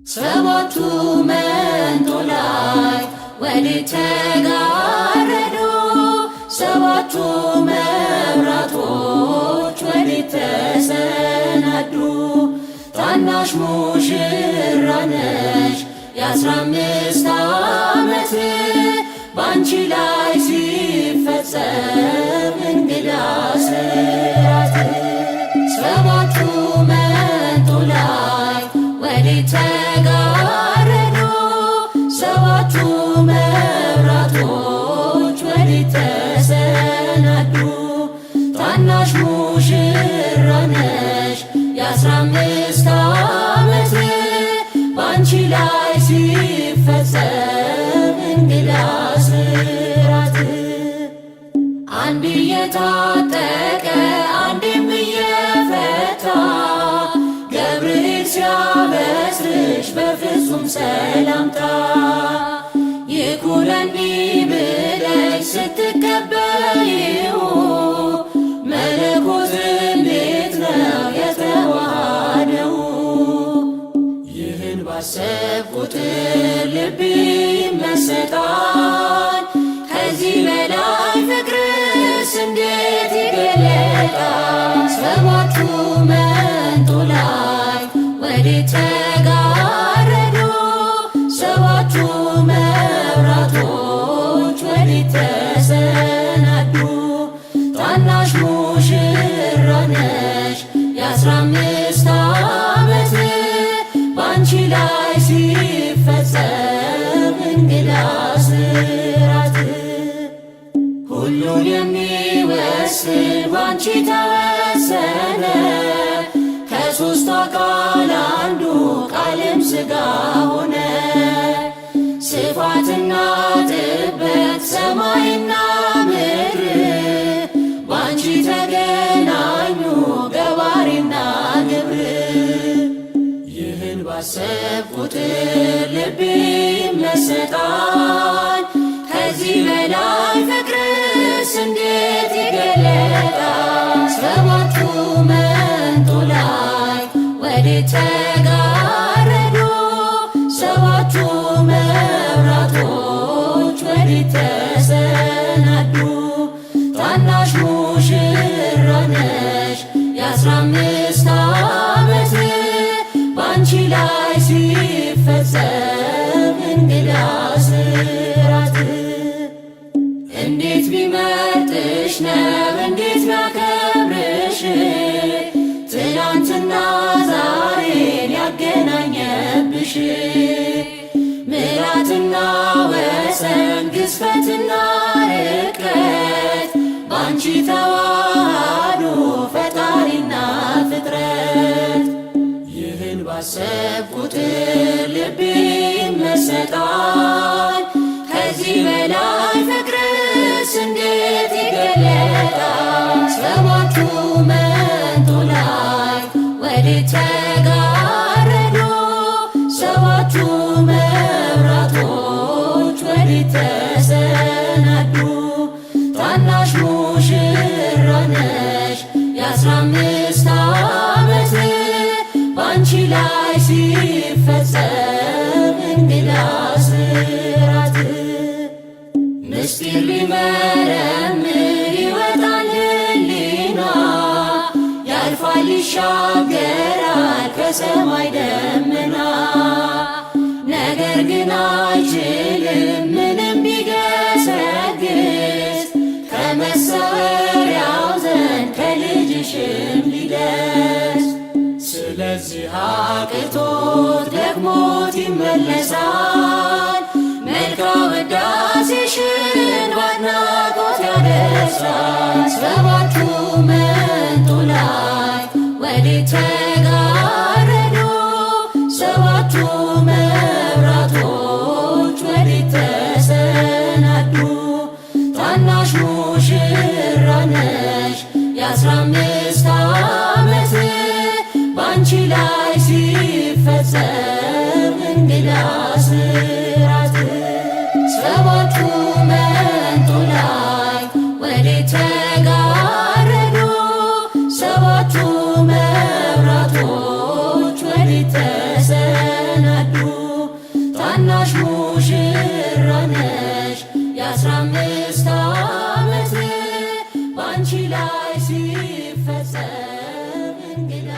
ሰባቱ መንጦላዕት ወዴት ተጋረዱ? ሰባቱ መብራቶች ወዴት ተሰናዱ? ታናሽ ሙሽራ ነሽ የ15 ዓመት፣ ባንቺ ላይ ሲፈጸም እንግዳ ሥርዓት። ሰባቱ መንጦላዕት ወዴት ተጋረዱ? ሰባቱ መብራቶች ወዴት ተሰናዱ? ታናሽ ሙሽራ ነሽ የ15 ዓመት፣ ባንቺ ላይ ሲፈጸም እንግዳ ሥርዓት። አንድ እየታጠቀ አንድም እየፈታ፣ ገብርኤል ሲያበስርሽ በፍጹም ሰላምታ፣ ይኩነኒ ብለሽ ስትቀበይው፣ መለኮት እንዴት ነው የተዋሃደው? ይህን ባሰብ ቁጥር ልቤ ይመሰጣል። ከዚህ በላይ ፍቅርስ እንዴት ይገለጣል? ሰባቱ መንጦላዕት ወዴት ተጋረዱ? ሰባቱ መብራቶች ወዴት ተሰናዱ? ታናሽ ሙሽራ ነሽ የ15 ዓመት፣ ባንቺ ላይ ሲፈጸም እንግዳ ሥርዓት። ሁሉን የሚወስን ባንቺ ተወሰነ፣ ከሦስቱ አካል አንዱ ቃልም ሥጋ ሆነ። ስፋትና ጥበት፣ ሰማይና ምድር፣ ባንቺ ተገናኙ ገባሬና ግብር። ይህን ባሰብ ቁጥር ልቤ ይመሰጣል። ከዚህ በላይ ፍቅርስ እንዴት ይገለጣል? ሰባቱ መንጦላዕት ወዴት ተጋረዱ? ሰባቱ መብራቶች ወዴት ተሰናዱ? ታናሽ ሙሽራ ነሽ የ15 ዓመት፣ ባንቺ ላይ ሲፈጸም እንግዳ ሥርዓት። እንዴት ቢመርጥሽ ነው፣ እንዴት ቢያከብርሽ፣ ትናንትና ዛሬን ያገናኘብሽ? ምላትና ወሰን፣ ግዝፈትና ርቀት፣ ባንቺ ተዋህዶ ፈጣሪና ፍጥረት። ይህን ባሰብ ቁጥር ልቤ ይመሰጣል። ከዚህ በላይ ፍቅርስ እንዴት ይገለጣል? ሰባቱ መንጦላዕት ወዴት ተጋረዱ? ሰባቱ መብራቶች ወዴት ተሰናዱ? ታናሽ ሙሽራ ነሽ የ15 ዓመት፣ ባንቺ ላይ ሲፈጸም እንግዳ ሥርዓት። ምስጢር ሊመረምር ይወጣል ሕሊና፣ ያልፋል ይሻገራል ከሰማይ ደመና። ነገር ግን አይችልም ምንም ቢገሰግስ፣ ከመሰወሪያው ዘንድ ከልጅሽም ሊደርስ። ስለዚህ አቅቶት ደክሞት ይመለሳል። መልካም ውዳሴሽን በአድናቆት ያደርሳል። ሰባቱ መንጦላዕት ወዴት ተጋረዱ? ሰባቱ መብራቶች ወዴት ተሰናዱ? ታናሽ ሙሽራ ነሽ የ15 ዓመት፣ ባንቺ ላይ ሲፈጸም እንግዳ ሥርዓት። ሰባቱ መንጦላዕት ወዴት ተጋረዱ? ሰባቱ መብራቶች 15 ዓመት ባንቺ ላይ ሲፈጸም እንግዳ።